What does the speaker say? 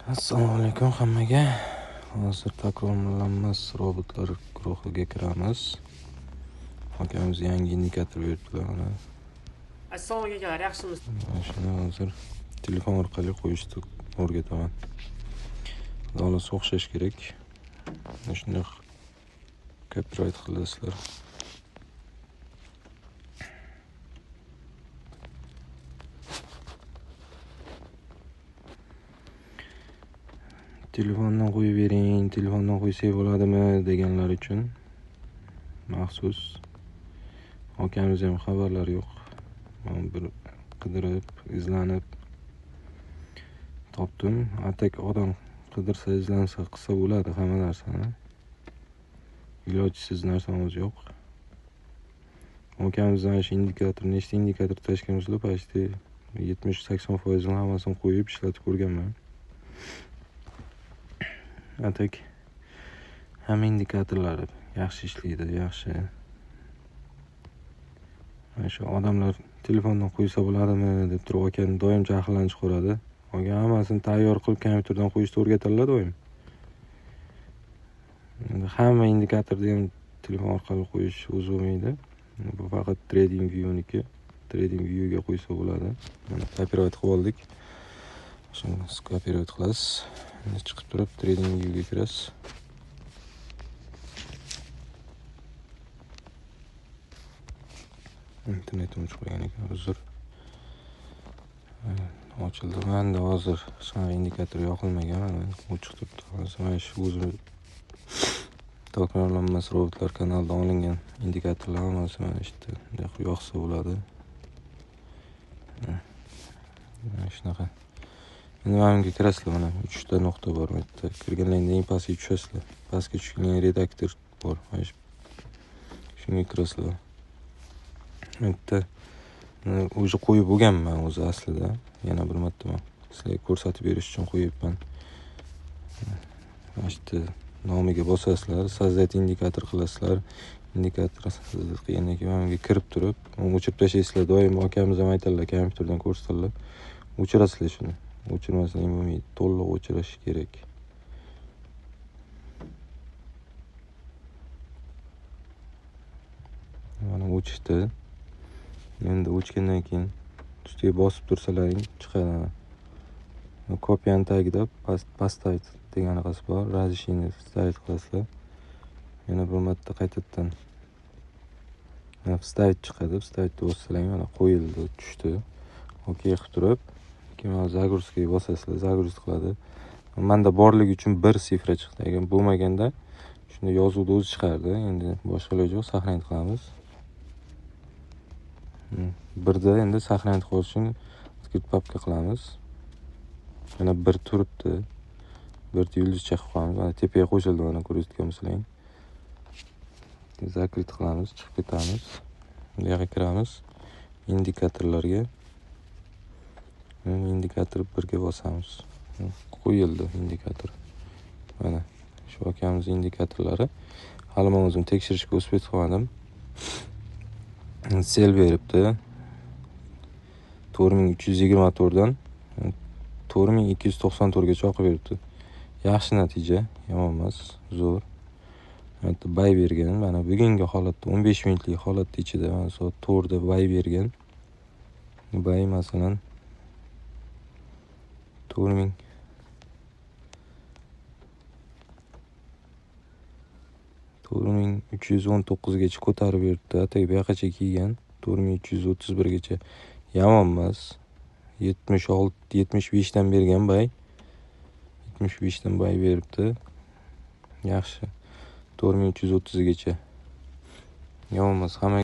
Assalomu alaykum hammaga. Hozir takrorlanmas robotlar guruhiga kiramiz. Akamiz yangi indikator beribdilar mana. Assalomu alaykum akalar, yaxshimisiz? Shuni hozir telefon orqali qo'yishni o'rgataman. Xudo xohlasa o'xshash kerak. Mana shunday copyright qilasizlar. Telefondan qo'yib bering, telefondan qo'ysak bo'ladimi deganlar uchun maxsus. Akamiz ham xabarlari yo'q. Men bir qidirib, izlanib topdim. Atak odam qidirsa, izlansa qilsa bo'ladi hamma narsani. Ilojsiz narsamiz yo'q. Akamizdan shu indikator, nechta indikator tashkilotlar почти 70-80% ni hammasini qo'yib ishlatib ko'rganman. Atak hamma indikatorlari yaxshi ishlaydi, yaxshi. Mana shu odamlar telefondan qo'ysa bo'ladimi deb turib akani doim jahllanib chiqaradi. Aka hammasini tayyor qilib kompyuterdan qo'yishni o'rgatadilar doim. Endi hamma indikatorni ham telefon orqali qo'yish o'zi bo'lmaydi. Bu faqat Trading View'niki. Trading View'ga qo'ysa bo'ladi. Mana copyright qilib oldik. Shuni copyright qilasiz. Endi chiqib turib Trading View'ga kirasiz. Internetim o'chib qolgan ekan, uzr. Ochildi. Menda hozir hech qanaqa indikator yoqilmagan, mana o'chiq turibdi. Hozir mana shu o'zim takrorlanmas robotlar kanalidan olingan indikatorlar hammasi mana shu yerda bunday qilib yoqsa bo'ladi. Mana shunaqa. Endi mana bunga kirasizlar, mana 3 ta nuqta bor bu yerda. Kirgandan eng pastga tushasizlar. Pastga tushgandan redaktor bor. Mana shunga kirasizlar. Bu yerda o'zi qo'yib bo'lganman o'zi aslida. Yana bir marta men sizlarga ko'rsatib berish uchun qo'yibman. Mana shu yerda nomiga bosasizlar, создать indikator qilasizlar. Indikator создать qilgandan keyin mana bunga kirib turib, uni o'chirib tashlaysizlar. Doim akamiz ham aytadilar, kompyuterdan ko'rsatadilar. O'chirasizlar shuni. O'chirmasang bo'lmaydi, to'liq o'chirish kerak. Mana o'chdi. Endi o'chgandan keyin ustiga bosib tursalaring chiqadi. Kopiyani tagida поставить degan anaqasi bor. Разрешение ставить qilasizlar. Yana bir marta qaytadan вставить chiqadi. Вставить bossalang mana qo'yildi, tushdi. Okey qilib turib, keyin mana загрузkaga bosasizlar, загрузка qiladi. Menda borligi uchun bir sifra chiqdi. Agar bo'lmaganda shunda yozuvni o'zi chiqardi. Endi boshqa iloji yo'q, saqlanib qilamiz. Birda endi saqlanib qolish uchun открыть papka qilamiz. Mana bir turibdi. Bir yulduzcha qilib qo'yamiz. Mana tepaga qo'shildi, mana ko'rayotgan bo'lsanglar. Закрыть qilamiz, chiqib ketamiz. Bu yoqqa kiramiz. Indikatorlarga. Indikator birga bosamiz. Qo'yildi indikator. Mana shu akamiz indikatorlari. Hali men o'zim tekshirishga uspet qilmadim. Sel beribdi. 4324 dan 4294 gacha o'qib beribdi. Yaxshi natija, yomon emas, zo'r. Albatta bay bergan. Mana bugungi holatda 15 minutlik holatda ichida mana soat 4 da bay bergan. Bay masalan 4319 gacha ko'tarib beribdi. Atay bu yoqqacha kelgan 4331 gacha. Yomon emas. 76 75 dan bergan bay. 75 dan bay beribdi. Yaxshi. 4330 gacha. Yomon emas. Hamma